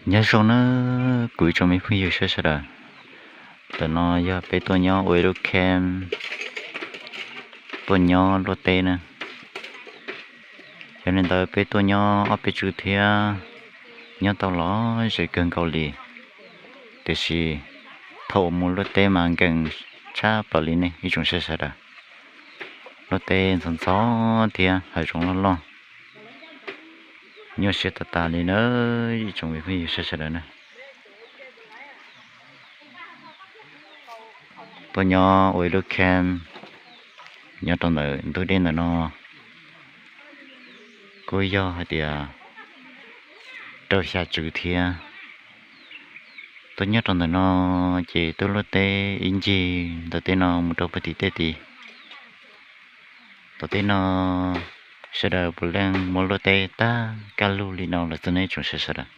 Nyob zoo na kuv ib tsoom me phooj ywg sawv daws, ntawm no yog peb tuaj nyob ua ib lub camp, tuaj nyob luaj teb na. Yog li ntawd peb tuaj nyob ob peb tswv thiab, nyob tau los ze kawg nkaus li, tiam sis thaum uas mus luaj teb mas nkees tshaj plaws li ne ib tsoom sawv daws. Luaj teb ntxhov ntxhov thiab hav zoov loj loj, nyuaj siab tas tas li na ib tsoom me phooj ywg sawv daws na. Tuaj nyob ua ib lub camp nyob rau ntawm ntug dej ntawm no, kuj yog hais tias rau xya tswv thiab. Tuaj nyob rau ntawm no ces tuaj luaj teb ib ncig ntawm tej no mus rau puag tim tej tid. Tom tej no sawv daws puav leej muab luaj teb tag kaj lug li no lawm xwb ne ib tsoom sawv daws.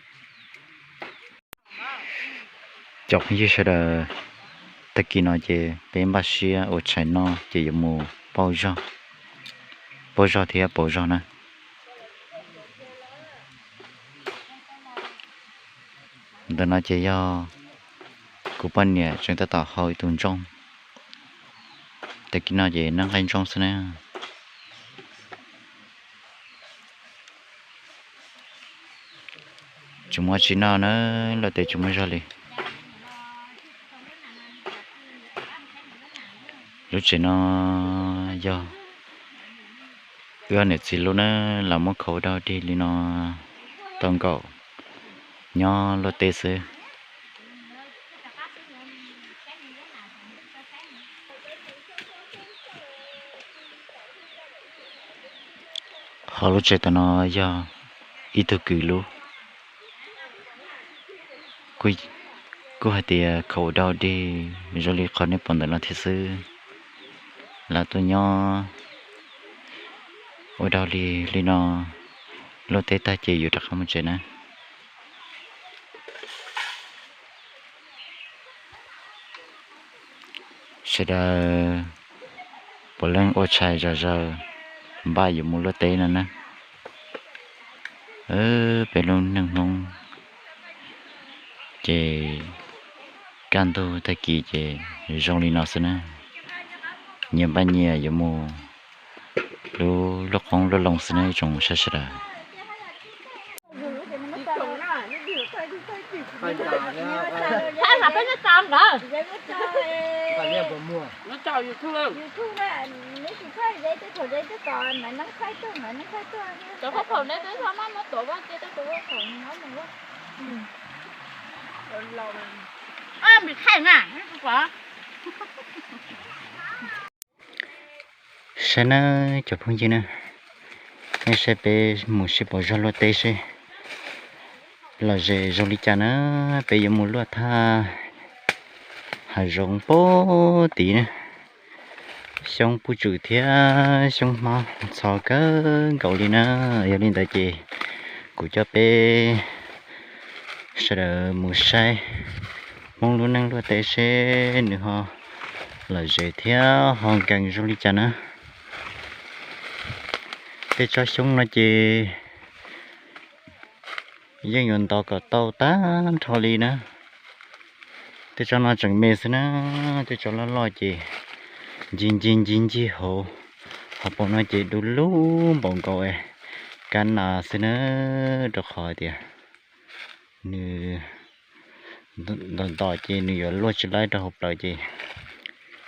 Cov phooj ywg sawv daws, tag kis no ces peb npaj siab ua tshais noj ces yuav mus pauj zog, pauj zog thiab pauv zog na. Ntawm no ces yog kuv poj niam tseem tab tom hau ib tug ntsooj. Tag kis no ces noj nqaij ntsooj xwb na. Tsis muaj tsis noj na, luaj teb tsis muaj zog li. Lub tsev no yog wb niam txiv lub na, los muab khau dau dig li no tau nkaum, nyob luaj teb xwb. Ho lub tsev tom no yog ib tug kwv lub, kuj hais tias khau dau dig zoo li qhov nej pom ntawm no thiab xwb. Lawv tuaj nyob ua dau dig li no, luaj teb tag ces yuav rov qab mus tsev na. Sawv daws puav leej ua tshais zom zaws npaj yuav mus luaj teb no na. Peb lub neej Hmoob ces kaj ntug tag kis ces zoo li no xwb na. Nyias npaj nyias yuav mus lub luaj qoob luaj loo xwb na ib tsoom sawv daws. Saib nawb cov phooj ywg na, nej saib peb mus sib pauv zog luaj teb seb lom zem zoo li cas na. Peb yuav mus luaj thaj hav zoov puag tid na. Xyoob puj tswm thiab xyoob hmab ntxhov kawg nkaus li na. Yog li ntawd ces kuv coj peb sawv daws mus saib Hmoob lub neej luaj teb seb nws ho lom zem thiab ho nkees zoo li cas na. Tej tsob xyoob no ces yeej yuav ntov kom tau tag nrho li na. Tej tsob no tseem me xwb na, tej tsob loj loj ces ncig ncig ncig ncig hauv, hauv paus no ces du lug npaum nkaus kab nas xwb na, rau qhov tias nws ntos ntos ces nws yuav luaj tsis laib rau hauv plawv ces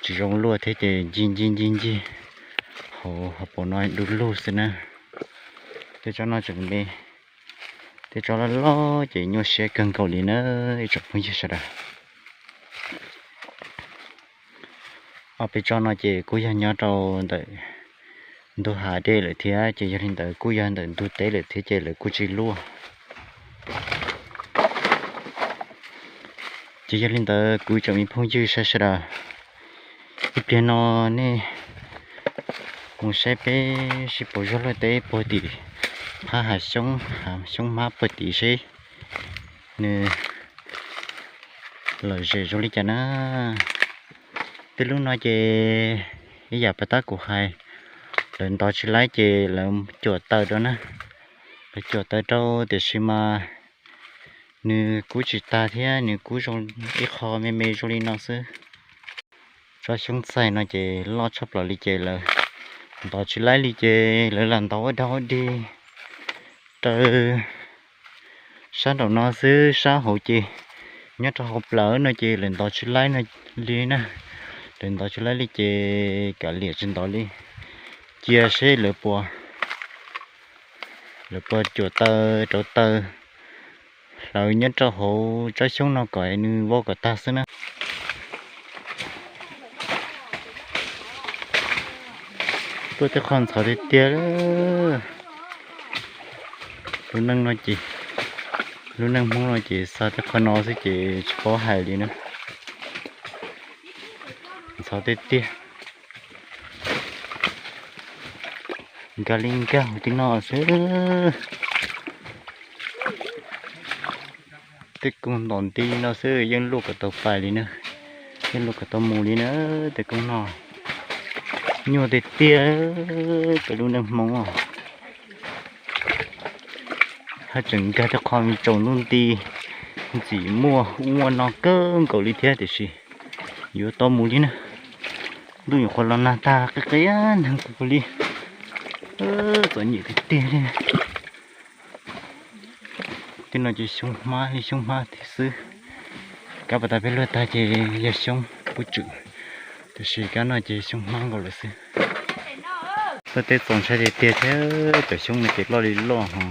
tsis zoo luaj thiab ces ncig ncig ncig ncig hauv, hauv paus no du lug xwb na. Tej tsob no tseem me, tej tsob loj loj ces nyuaj siab kawg nkaus li na ib tsoom phooj ywg sawv daws. Ob peb tsob no ces kuj yog nyob rau ntawm ntug hav dej lawm thiab ces yog li ntawd kuj yog ntawm ntug teb lawm thiab ces lawv kuj tsis luaj. Ces yog li ntawd kuv ib tsoom me phooj ywg sawv daws, ib pliag no nej mus saib peb sib pauv zog luaj teb puag tim phab hav xyoob, hav xyoob hmab puag tim seb nws lom zem zoo li cas na. Tej lub no ces ib yam pas tab kuv hais, lawv ntov tsis laib ces lawv cuam taws rau na, lawv cuam taws rau tiam sis mas Nws kub tsis tag thiab nws kub zoo ib qho me me zoo li no xwb. Tsob xyoob txaij no ces loj tshaj plaws li ces lawv ntov tsis laib li ces lawv lam ntov ua dog ua dig raws sab nraum no xwb, sab hauv ces nyob rau hauv plawv no ces lawv ntov tsis laib li na. Lawv ntov tsis laib li ces kav liam tsis ntov li, cia seb lawv puas, lawv puas cuam taw rauv taw hlawv nyob rau hauv tsob xyoob no kom nws vau kom tag xwb na. Tuaj tej qho ntxhov tiag tiag. Lub neej no ces, lub neej Hmoob no ces xa tej qho no xwb ces tsis paub hais li na. Ntxhov tiag tiag. Nkag li nkag hauv tej no xwb. Tej koog ntom nti li no xwb yeej luaj kom tau pais li na, yeej luaj kom tau mus li na. Tej koog no nyuaj tiag tiag, peb lub neej Hmoob os. Haj tseem nkag tej qho me tsaus ntuj nti ntxim muaj ub muaj no kawg nkaus li thiab tiam sis yuav tau mus li na. Ntuj nyuam qhuav los nag tag qia qia neeg kuv li, txom nyem tiag tiag li. Tej no ces xyoob hmab li xyoob hmab thiab xwb. Kab pas tas peb luaj tag ces yog xyoob pub tswm, tiam sis kab no ces xyoob hmab nkaus lawm xwb. Tuaj teb txaus ntshai tiag tiag thiab, cov xyoob no ces loj li loj ho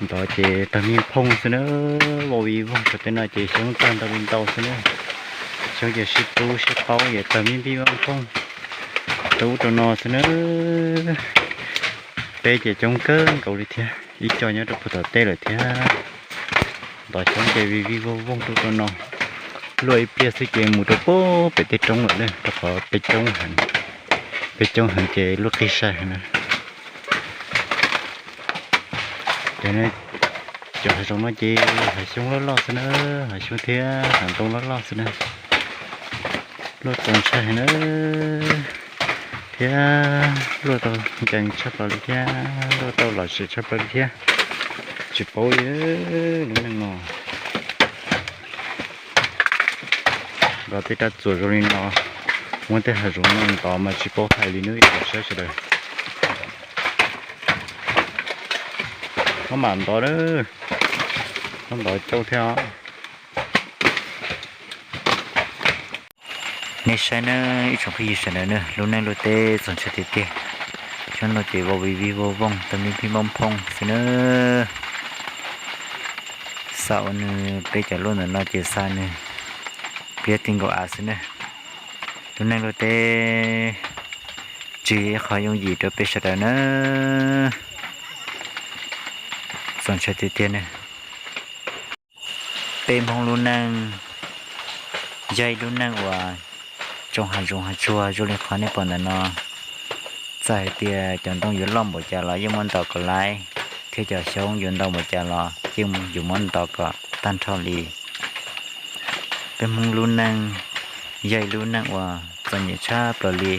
ntov ces tawg me phooj xwb na. Vau viv voog rau tej no ces xyoob tawg ntau li ntau xwb na. Xyoob ces sib tub sib qaub es tawg me pij phooj rau ub rau no xwb na. Peb ces coob kawg nkaus li thiab, ib co nyob rau puag tom teb lawm thiab. Ntov xyoob ces vij vij voog voog rau rau no. Luaj ib pliag xwb ces mus rau puag pem tej roob lawm na, rau qhov peb coob heev, peb coob heev ces luaj qig sai heev na. Ces cov hav zoov no ces hav xyoob loj loj xwb na, hav xyoob thiab hav ntoo loj loj xwb na. Luaj txaus ntshai heev na, thiab luaj tau nkees tshaj plaws li thiab, luaj tau lom zem tshaj plaws li thiab. Tsis paub li lub neej no. Nkag tej rab txuas zoo li no, muab tej hav zoov no ntov mas tsis paub hais li nawb ib tsoom saib sawv daws. Maj mam ntov, maj ntov coob thiab os. Nej saib nawb ib tsoom phooj ywg sawv daws nawb, lub neej luaj teb txaus ntshai tiag tiag. Xyoob ntoo ces vau vij vij voog voog tawg me pij phooj phooj xwb nawb. Xa ua nws peb cov luaj ntawm no ces xa nws pliab ti nkaus av xwb nawb. Lub neej luaj teb tsis yog ib qho yooj yim rau peb sawv daws nawb. Txaus ntshai tiag tiag nawb. Peb Hmoob lub neej yog ib lub neej uas tsoo hav zoov hav tsuag zoo li qhov nej pom ntawm no. Txawm hais tias cov ntoo yuav loj npaum cas los yeej muab ntov kom laiv, thiab cov xyoob yuav ntau npaum cas los yeej yuav muab ntov kom tag nrho li. Peb Hmoob lub neej yog ib lub neej uas txom nyem tshaj plaws li.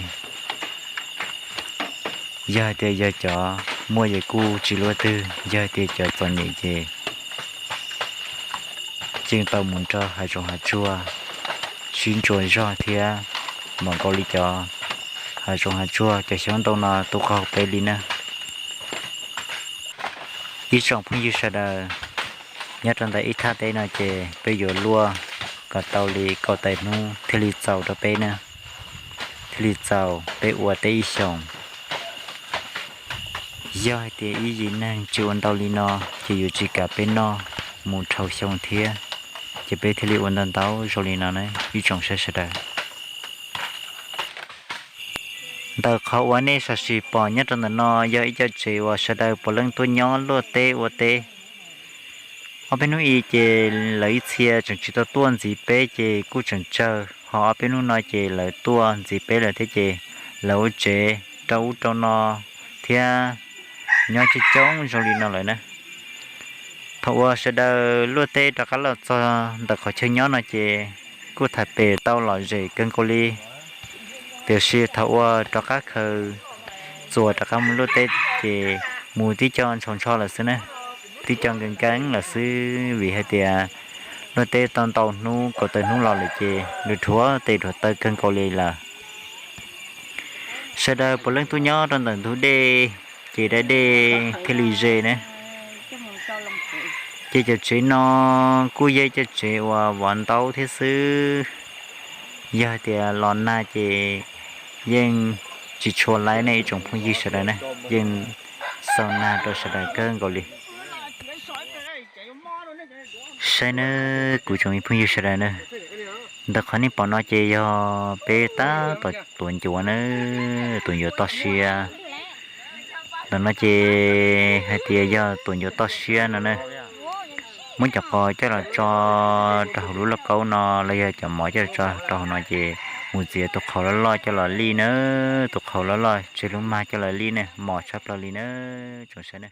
Yog hais tias yog cov muaj ces kuj tsis luaj twg, yog hais tias cov txom nyem ces yeej tau mus nrog hav zoov hav tsuag sib ntsuas zog thiab, npaum nkaus li cov hav zoov hav tsuag cov xyoob ntoo no tu qaug peb li na. Ib tsoom phooj ywg sawv daws, nyob rau ntawm ib thaj teb no ces peb yuav luaj kom tau li kaum tawm hnub thiaj li txaus rau peb na, thiaj li txaus peb ua teb ib xyoos. Yog hais tias ib yim neeg tsis ua ntau li no ces yuav tsis kam peb noj mus dhau xyoo thiab, ces peb thiaj li ua ntau ntau zoo li no na ib tsoom saib sawv daws. Ntawm qhov uas nej sam sim pom nyob rau ntawm no yog ib co tsev uas sawv daws puav leej tuaj nyob luaj teb ua teb. Ob peb hnub i ces lawv ib txhia tseem tsis tau tuaj ntxiv peb ces kuj tseem tsawg, ho ob peb hnub no ces lawv tuaj ntxiv peb lawm thiab ces lawv ua tsev rau ub rau no thiab nyob coob coob zoo li no lawm na. Thaum uas sawv daws luaj teb rov qab los txog ntawm qhov chaw nyob no ces kuj tham pem tau lom zem kawg nkaus li, tiam sis thaum uas rov qab khaws txuas rov qab mus luaj teb ces mus tib co ntshaus ntsho lawm xwb na. twb cov nkees nkees lawm xwb, vim hais tias luag teb tau ntau hnub kaum tawm hnub los lawm ces nws rhuav tes rhuav taw kawg nkaus li lawm. Sawv daws puav leej tuaj nyob rau ntawm ntug dej, ces da dej thiaj li ze na. Ces cov tsev no kuj yog cov tsev uas vov ntaub thiab xwb. Yog hais tias los nag ces yeej tsis tshua laib ne ib tsoom phooj ywg sawv daws na, yeej xaus nag rau sawv daws kawg nkaus li. Saib nawb kuv tsoom phooj ywg sawv daws na, ntawm qhov nej pom no ces yog peb tab tom tuav ncuav na, tuav ncuav toj siab. Ntawm no ces hais tias yog tuav ncuav toj siab no na, muab cov qos coj los tso rau hauv lub lauj kaub no los yog cov mov coj los tso rau hauv no ces mus txiav tus qhaus loj loj coj los lij na, tus qhaus loj loj tseg lub mag coj los lij ne, mos tshaj plaws li na, tsoom saib na.